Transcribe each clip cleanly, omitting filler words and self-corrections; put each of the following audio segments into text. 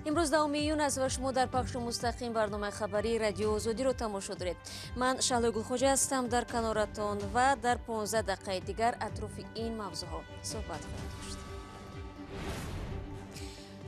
Имрӯз 10 июн аст ва шумо дар пахши мустақим барномаи хабарии Радиои Озодиро тамошо доред. Ман Шаҳлои Гулхоҷа ҳастам дар каноратон ва дар 15 дақиқаи дигар атрофи ин мавзӯъҳо суҳбат хоҳем дошт.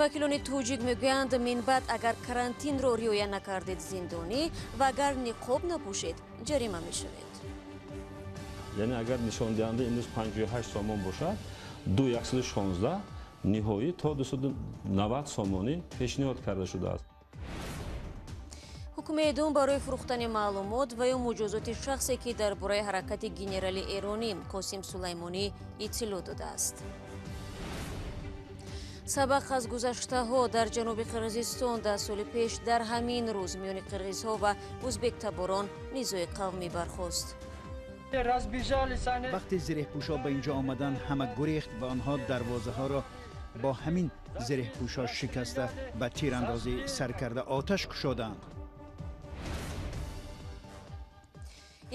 Вакилони тоҷик мегӯянд, минбаъд агар карантинро риоя накардед, зиндонӣ, ва агар ниқоб напӯшед, ҷарима мешавед. Яъне агар нишондиҳанда имрӯз 58 сомон бошад, 2116 ниҳоӣ то 290 сомонӣ пешниҳод карда шудааст. Ҳукми эъдом барои фурӯхтани маълумот ва ё муҷозоти шахсе, ки дар бораи ҳаракати генерали эронӣ Қосим Сулаймонӣ иттилоъ додааст. Сабақ аз гузаштаҳо. Дар ҷануби Қирғизистон 10 соли пеш дар ҳамин рӯз миёни қирғизҳо ва ӯзбектаборон низои қавмӣ бархост. Вақте зиреҳпӯшо ба инҷо омаданд, ҳама гурехт ва онҳо дарвозаҳоро бо ҳамин зиреҳпӯшо шикаста, ба тирандозӣ сар карда, оташ кушоданд.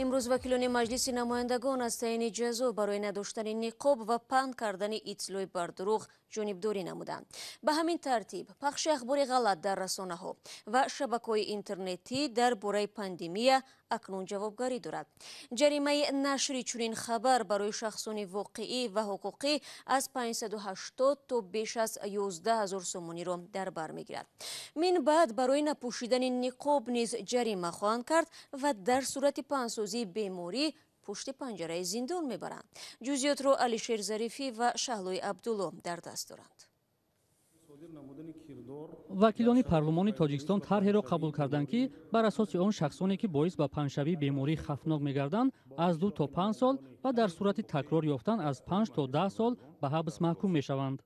Имрӯз вакилони Маҷлиси намояндагон аз таъйини ҷазо барои надоштани ниқоб ва паҳн кардани иттилои бардурӯғ ҷонибдорӣ намуданд. Ба ҳамин тартиб, пахши ахбори ғалат дар расонаҳо ва шабакаҳои интернетӣ дар бораи пандемия акнун ҷавобгарӣ дорад. Ҷаримаи нашри чунин хабар барои шахсони воқеӣ ва ҳуқуқӣ аз 580 то беш аз 11 ҳазор сомониро дар бар мегирад. Мин баъд барои напӯшидани ниқоб низ ҷарима хоҳанд кард ва дар сурати паҳнсозии беморӣ пушти панҷараи зиндон мебаранд. Ҷузъиётро Алишер Зарифӣ ва Шаҳлои Абдулло дар даст доранд. Вакилони парлумони Тоҷикистон тарҳеро қабул карданд, ки бар асоси он шахсоне, ки боис ба паҳншавии бемории хавфнок мегарданд, аз 2 то 5 сол ва дар сурати такрор ёфтан аз 5 то 10 сол ба ҳабс маҳкум мешаванд.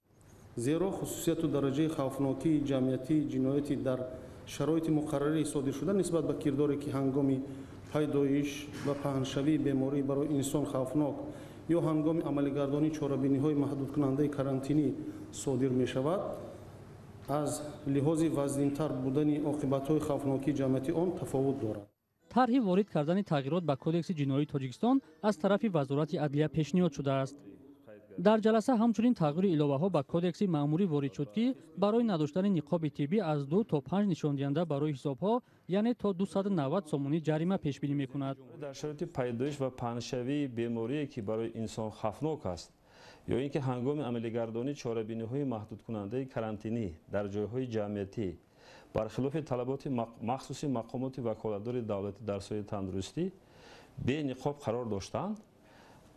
Зеро хусусияту дараҷаи хавфнокии ҷамъиятии ҷинояти дар шароити муқаррарӣ содиршуда нисбат ба кирдоре, ки ҳангоми пайдоиш ва паҳншавии беморӣ барои инсон хавфнок ё ҳангоми амалигардонии чорабиниҳои маҳдудкунандаи карантинӣ содир мешавад, аз лиҳози вазнинтар будани оқибатҳои хавфнокии ҷамъиятии он тафовут дорад. Тарҳи ворид кардани тағйирот ба Кодекси ҷиноии Тоҷикистон аз тарафи Вазорати адлия пешниҳод шудааст. Дар ҷаласа ҳамчунин тағйиру иловаҳо ба Кодекси маъмурӣ ворид шуд, ки барои надоштани ниқоби тиббӣ аз 2 то 5 нишондиҳанда барои ҳисобҳо, яъне то 290 сомонӣ ҷарима пешбинӣ мекунад. Дар шароити пайдоиш ва паҳншавии беморие, ки барои инсон хавфнок аст, ё ин ки ҳангоми амалигардонии чорабиниҳои маҳдудкунандаи карантинӣ дар ҷойҳои ҷамъиятӣ бархилофи талаботи махсуси мақомоти ваколатдори давлатӣ дар соҳаи тандурустӣ бе ниқоб қарор доштанд,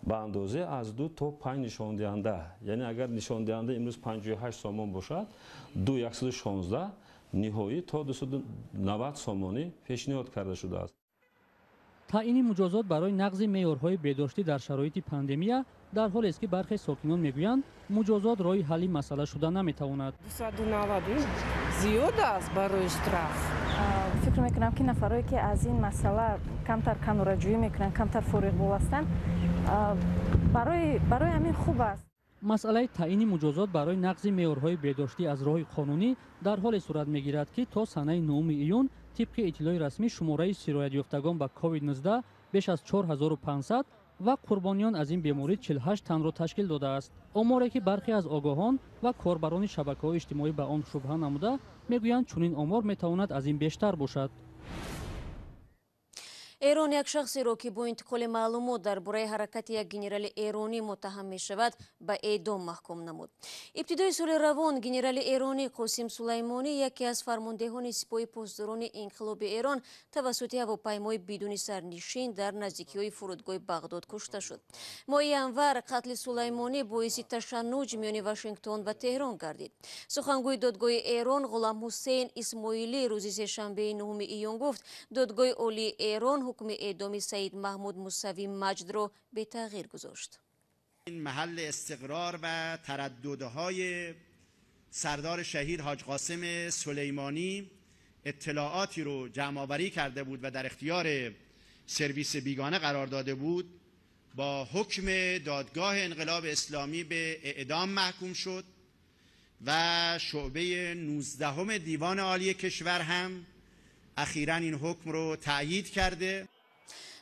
ба андозаи аз 2 то 5 нишондиҳанда, яъне агар нишондиҳанда имрӯз 58 сомон бошад, 2116 ниҳоӣ то 290 сомонӣ пешниҳод карда шудааст. Таъйини муҷозот барои нақзи меъёрҳои беҳдоштӣ дар шароити пандемия дар ҳолест, ки бархе сокинон мегӯянд, муҷозот роҳи ҳалли масъала шуда наметавонад. Зиёд аст барои штраф. Фикр мекунам, ки нафарое, ки аз ин масъала камтар канораҷӯӣ мекунанд, камтар фориғбол ҳастанд, барои ҳамин хуб аст. Масъалаи таъйини муҷозот барои нақзи меъёрҳои беҳдоштӣ аз роҳи қонунӣ дар ҳоле сурат мегирад, ки то санаи 9 июн, тибқи иттилои расмӣ, шумораи сироятёфтагон ба COVID-19 беш аз 4500 ва қурбониён аз ин беморӣ 48 танро ташкил додааст. Оморе, ки бархе аз огоҳон ва корбарони шабакаҳои иҷтимоӣ ба он шубҳа намуда, мегӯянд, чунин омор метавонад аз ин бештар бошад. Эрон як шахсеро, ки бо интиқоли маълумот дар бораи ҳаракати як генерали эронӣ муттаҳам мешавад, ба эъдом маҳкум намуд. Ибтидои соли равон генерали эронӣ Қосим Сулаймонӣ, яке аз фармондеҳони Сипоҳи Посдорони Инқилоби Эрон, тавассути ҳавопаймои бидуни сарнишин дар наздикиҳои фурудгоҳи Бағдод кушта шуд. Моҳи январ қатли Сулаймонӣ боиси ташаннуҷ миёни Вашингтон ва Теҳрон гардид. Сухангӯи додгоҳи Эрон Ғуламҳусейн Исмоилӣ рӯзи сешанбеи 9 июн гуфт, Додгоҳи Олии Эрон ҳукми эъдоми Саид Маҳмуд Мусавӣ Маҷдро бетағйир гузошт. محل استقرار و ترددهای سردار شهید حاج قاسم سلیمانی اطلاعاتی رو جمعآوری کرده بود و در اختیار سرویس بیگانه قرار داده بود، با حکم دادگاه انقلاب اسلامی به اعدام محکوم شد و شعبه 19 دیوان عالی کشور هم اخیرا این حکم رو تأیید کرده.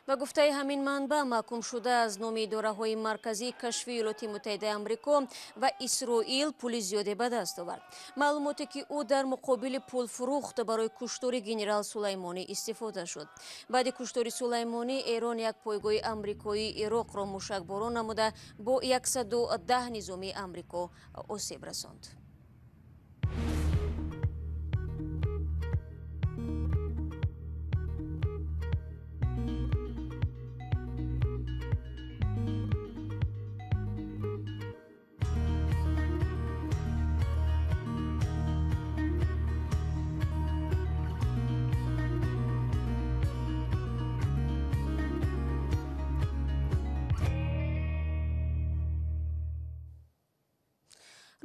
Ба гуфтаи ҳамин манбаъ, маҳкумшуда аз номи идораҳои марказии кашфи Иёлоти Муттаҳидаи Амрико ва Исроил пули зиёде ба даст овард. Маълумоте ки ӯ дар муқобили пул фурӯхт барои куштори генерал Сулаймонӣ истифода шуд. Баъди куштори Сулаймонӣ Эрон як пойгоҳи амрикоии Ироқро мушакборон намуда бо 110 низомии Амрико осеб расонд.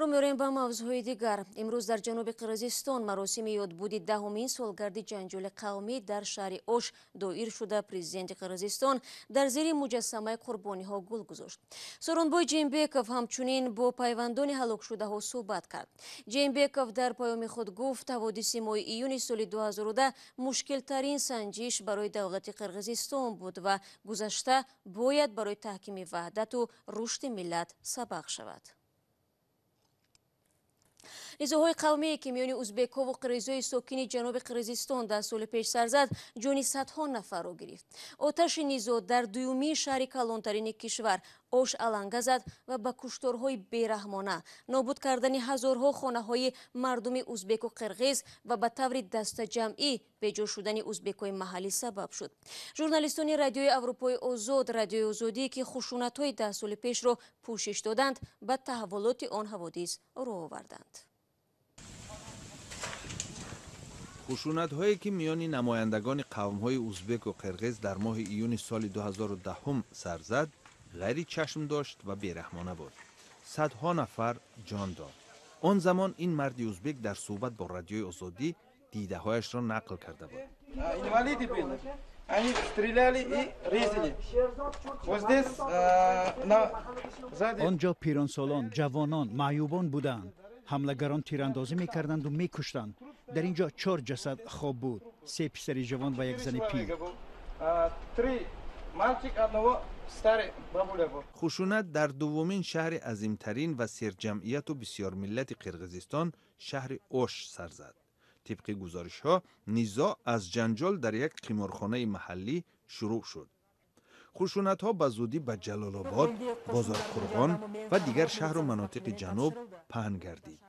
Рӯ меорем ба мавзӯъҳои дигар. Имрӯз дар ҷануби Қирғизистон маросими ёдбуди даҳумин солгарди ҷанҷоли қавмӣ дар шаҳри Ош доир шуда, президенти Қирғизистон дар зери муҷассамаи қурбониҳо гул гузошт. Сооронбой Жээнбеков ҳамчунин бо пайвандони ҳалокшудаҳо суҳбат кард. Жээнбеков дар паёми худ гуфт, ҳаводиси моҳи июни соли 2010 мушкилтарин санҷиш барои давлати Қирғизистон буд ва гузашта бояд барои таҳкими ваҳдату рушди миллат сабақ шавад. Низоъҳои қавмие ки миёни узбекҳову қирғизҳои сокини ҷануби Қирғизистон 10 соли пеш сар зад, ҷони садҳо нафарро гирифт. Оташи низоъ дар дуюмин шаҳри калонтарини кишвар Ош аланга зад ва ба кушторҳои бераҳмона, нобуд кардани ҳазорҳо хонаҳои мардуми узбеку қирғиз ва ба таври дастаҷамъӣ беҷо шудани узбекҳои маҳаллӣ сабаб шуд. Журналистони Радиои Аврупои Озод, Радиои Озодӣ, ки хушунатҳои 10 соли пешро пӯшиш доданд, ба таҳаввулоти он ҳаводис рӯ оварданд. Хушунатҳое ки миёни намояндагони қавмҳои узбеку қирғиз дар моҳи июни соли 2010 сар зад, ғайри чашм дошт ва бераҳмона буд. Садҳо нафар ҷон дод. Он замон ин марди узбек дар суҳбат бо Радиои Озодӣ дидаҳояшро нақл карда буд. Он ҷо пиронсолон, ҷавонон, маъюбон буданд. Ҳамлагарон тирандозӣ мекарданду мекуштанд. Дар ин ҷо чор ҷасад хоб буд: се писари ҷавон ва як зани пир. Хушунат дар дуввумин шаҳри азимтарин ва серҷамъияту бисёрмиллати Қирғизистон, шаҳри Ош, сар зад. Тибқи гузоришҳо, низоъ аз ҷанҷол дар як қиморхонаи маҳаллӣ шурӯъ шуд. Хушунатҳо ба зудӣ ба Ҷалолобод, Бозорқурғон ва дигар шаҳру манотиқи ҷануб паҳн гардид.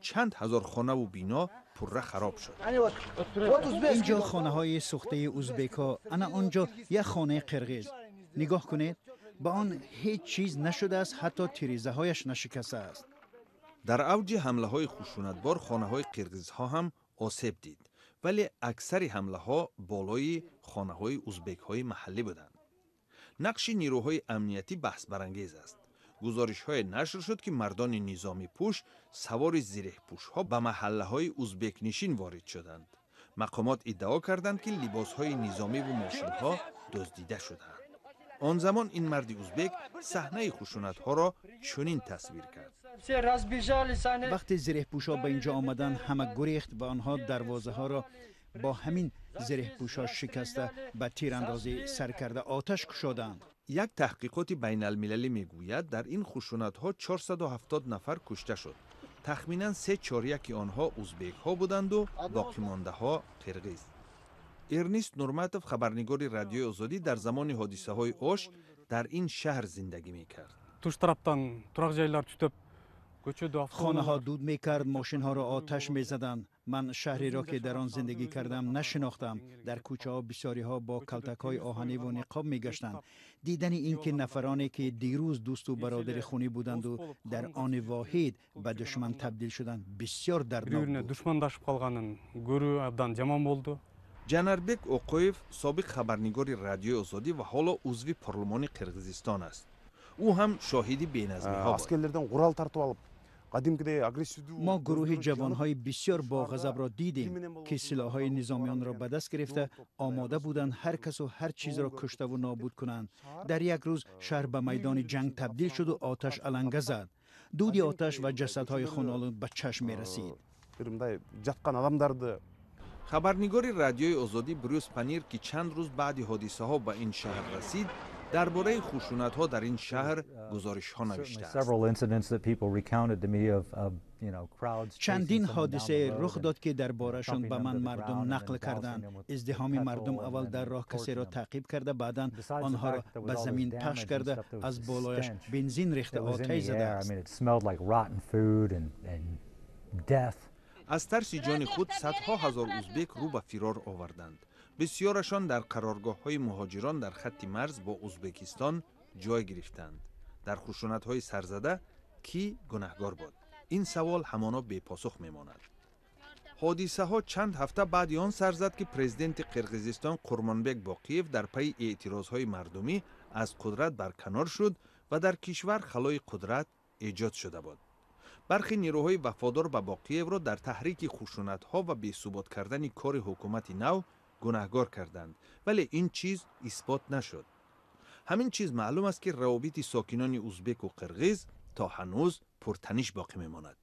Чанд ҳазор хонаву бино пурра хароб шуд. Ин ҷо хонаҳои сӯхтаи узбекҳо, ана он ҷо як хонаи қирғиз. Нигоҳ кунед, ба он ҳеҷ чиз нашудааст, ҳатто тирезаҳояш нашикастааст. Дар авҷи ҳамлаҳои хушунатбор хонаҳои қирғизҳо ҳам осеб дид, вале аксари ҳамлаҳо болои хонаҳои узбекҳои маҳаллӣ буданд. Нақши нирӯҳои амниятӣ баҳсбарангез аст. Гузоришҳое нашр шуд, ки мардони низомипӯш савори зиреҳпӯшҳо ба маҳаллаҳои узбекнишин ворид шуданд. Мақомот иддао карданд, ки либосҳои низомиву мошинҳо дуздида шудаанд. Он замон ин марди узбек саҳнаи хушунатҳоро чунин тасвир кард. Вақте зиреҳпӯшҳо ба ин ҷо омаданд, ҳама гурехт ва онҳо дарвозаҳоро бо ҳамин зиреҳпӯшҳо шикаста, ба тирандозӣ сар карда, оташ кушоданд. Як таҳқиқоти байналмилалӣ мегӯяд, дар ин хушунатҳо 470 нафар кушта шуд. Тахминан се чоряки онҳо узбекҳо буданду боқимондаҳо қирғиз. Эрнист Нурматов, хабарнигори Радиои Озодӣ, дар замони ҳодисаҳои Ош дар ин шаҳр зиндагӣ мекард. Туш тараптан турак жайлар түтөп, көчөдө Хонаҳо дуд мекард, мошинҳоро оташ мезаданд. Ман шаҳреро, ки дар он зиндагӣ кардам, нашинохтам. Дар кӯчаҳо бисёриҳо бо калтакҳои оҳаниву ниқоб мегаштанд. Дидани ин ки нафароне, ки дирӯз дӯсту бародари хунӣ буданду, дар они воҳид ба душман табдил шуданд, бисёр дарднок бири бирине буд. Душмандашып калганын көрүү абдан жаман болду. Ҷанарбек Оқоев собиқ хабарнигори Радиои Озодӣ ва ҳоло узви парлумони Қирғизистон аст. Ӯ ҳам шоҳиди беназмиҳо буд. Аскерлерден курал тартып алып, кадимкидей агрессивдүү Мо гурӯҳи ҷавонҳои бисёр боғазабро дидем, ки силоҳҳои низомиёнро ба даст гирифта, омода буданд ҳар касу ҳар чизро куштаву нобуд кунанд. Дар як рӯз шаҳр ба майдони ҷанг табдил шуду оташ аланга зад. Дуди оташ ва ҷасадҳои хунолуд ба чашм мерасид. Бир мындай жаткан адамдарды. Хабарнигори Радиои Озодӣ Брюс Панир, ки чанд рӯз баъди ҳодисаҳо ба ин шаҳр расид, дар бораи хушунатҳо дар ин шаҳр гузоришҳо навиштааст. Чандин ҳодисае рух дод, ки дар борашон ба ман мардум нақл карданд. Издиҳоми мардум аввал дар роҳ касеро таъқиб карда, баъдан онҳоро ба замин пахш карда, аз болояш бензин рехта оташ задааст. Аз тарси ҷони худ садҳо ҳазор узбек рӯ ба фирор оварданд. Бисёрашон дар қароргоҳҳои муҳоҷирон дар хатти марз бо Узбекистон ҷой гирифтанд. Дар хушунатҳои сарзада кӣ гунаҳгор буд? Ин савол ҳамоно бепосух мемонад. Ҳодисаҳо чанд ҳафта баъди он сар зад, ки президенти Қирғизистон Қурмонбек Боқиев дар пайи эътирозҳои мардумӣ аз қудрат барканор шуд ва дар кишвар халои қудрат эҷод шуда буд. Бархи нерӯҳои вафодор ба Боқиевро дар таҳрики хушунатҳо ва бесубот кардани кори ҳукумати нав гунаҳгор карданд, вале ин чиз исбот нашуд. Ҳамин чиз маълум аст, ки равобити сокинони узбеку қирғиз то ҳанӯз пуртаниш боқӣ мемонад.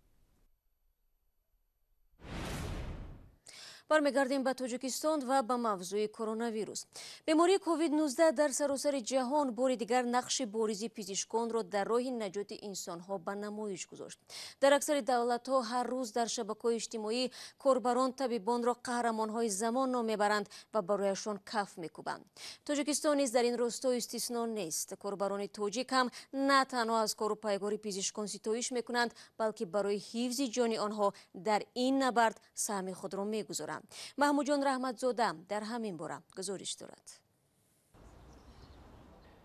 Бармегардем ба Тоҷикистон ва ба мавзӯи коронавирус. Бемории COVID-19 дар саросари ҷаҳон бори дигар нақши боризи пизишконро дар роҳи наҷоти инсонҳо ба намоиш гузошт. Дар аксари давлатҳо ҳар рӯз дар шабакаҳои иҷтимоӣ корбарон табибонро қаҳрамонҳои замон ном мебаранд ва барояшон каф мекӯбанд. Тоҷикистон низ дар ин росто истисно нест. Корбарони тоҷик ҳам на танҳо аз кору пайгори пизишкон ситоиш мекунанд, балки барои ҳифзи ҷони онҳо дар ин набард саҳми худро мегузоранд. Маҳмудҷон Раҳматзода дар ҳамин бора гузориш дорад.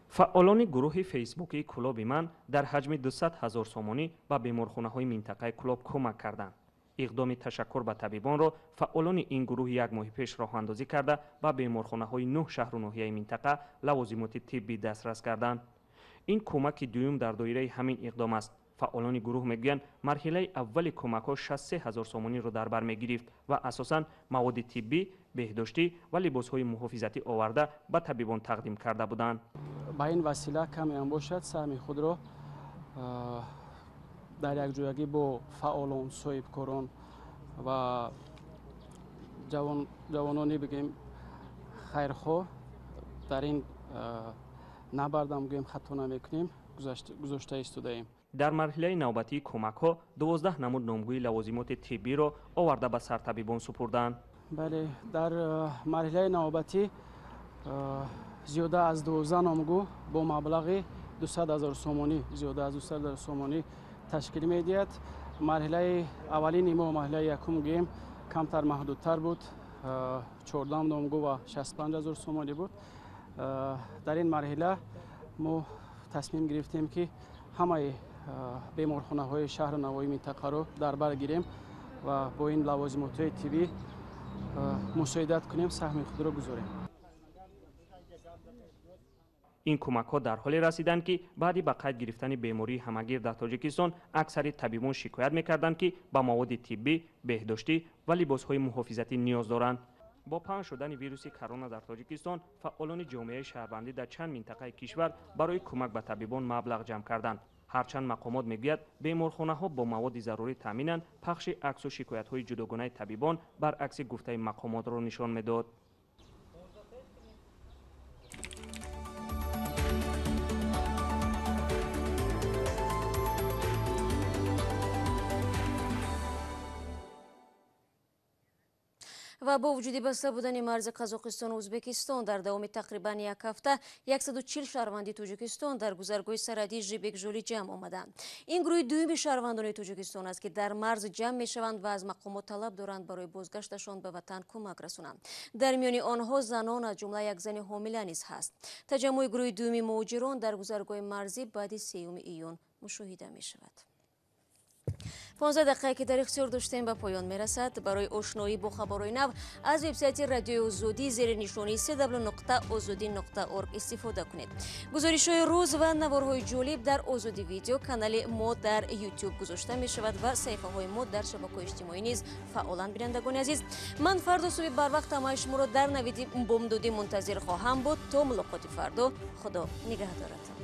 Фаъолони гурӯҳи фейсбукии Кӯлоби ман дар ҳаҷми 200 ҳазор сомонӣ ба беморхонаҳои минтақаи Кӯлоб кӯмак карданд. Иқдоми ташаккур ба табибонро фаъолони ин гурӯҳ як моҳи пеш роҳандозӣ карда, ба беморхонаҳои 9 шаҳру ноҳияи минтақа лавозимоти тиббӣ дастрас карданд. Ин кӯмаки дуюм дар доираи ҳамин иқдом аст. Фаъолони гурӯҳ мегӯянд, марҳилаи аввали кӯмакҳо 63 ҳазор сомониро дар бар мегирифт ва асосан маводи тиббӣ, беҳдоштӣ ва либосҳои муҳофизатӣ оварда ба табибон тақдим карда буданд. Ба ин васила камеам бошад саҳми худро дар якҷоягӣ бо фаъолон, соҳибкорон ва ҷавонони бигӯем хайрхоҳ дар ин набардам гӯем хато намекунем гузошта истодаем. Дар марҳилаи навбатии кӯмакҳо 12 намуд номгӯи лавозимоти тиббиро оварда ба сартабибон супурданд. Бале, дар марҳилаи навбатӣ зиёда аз 12 номгӯ бо маблағи 200 ҳазор сомонӣ, зиёда аз 200 ҳазор сомонӣ ташкил медиҳад. Марҳилаи аввалини мо, марҳилаи якум гӯем, камтар маҳдудтар буд, 14 номгӯ ва 65 ҳазор сомонӣ буд. Дар ин марҳила мо тасмим гирифтем, ки ҳамаи беморхонаҳои шаҳру навоҳии минтақаро дар бар гирем ва бо ин лавозимотҳои тиббӣ мусоидат кунем, саҳми худро гузорем. Ин кӯмакҳо дар ҳоле расиданд, ки баъди ба қайд гирифтани бемории ҳамагир дар Тоҷикистон аксари табибон шикоят мекарданд, ки ба маводи тиббӣ, беҳдоштӣ ва либосҳои муҳофизатӣ ниёз доранд. Бо паҳн шудани вируси корона дар Тоҷикистон фаъолони ҷомеаи шаҳрвандӣ дар чанд минтақаи кишвар барои кӯмак ба табибон маблағ ҷамъ карданд. Ҳарчанд мақомот мегӯяд, беморхонаҳо бо маводи зарурӣ таъминанд, пахши аксу шикоятҳои ҷудогонаи табибон баръакси гуфтаи мақомотро нишон медод. Ва бо вуҷуди баста будани марзи Қазоқистону Ӯзбекистон дар давоми тақрибан як ҳафта 140 шаҳрванди Тоҷикистон дар гузаргоҳи сарҳадии Жибек-Жӯлӣ ҷамъ омаданд. Ин гурӯҳи дуюми шаҳрвандони Тоҷикистон аст, ки дар марз ҷамъ мешаванд ва аз мақомот талаб доранд барои бозгашташон ба ватан кӯмак расонанд. Дар миёни онҳо занон, аз ҷумла як зани ҳомила низ ҳаст. Таҷаммуи гурӯҳи дуюми муҳоҷирон дар гузаргоҳи марзӣ баъди 3 июн мушоҳида мешавад. 15 дақиқае ки дар ихтиёр доштем ба поён мерасад. Барои ошноӣ бо хабарҳои нав аз вебсайти Радиои Озодӣ зери нишонии cw.ozodi.org истифода кунед. Гузоришҳои рӯз ва наворҳои ҷолиб дар Озодӣ видео канали мо дар YouTube гузошта мешавад ва саҳифаҳои мо дар шабакаҳои иҷтимоӣ низ фаъоланд. Бинандагони азиз, ман фардо субҳи барвақт ҳамаи шуморо дар навиди бомдодӣ мунтазир хоҳам буд. То мулоқоти фардо, Худо нигаҳдоратон.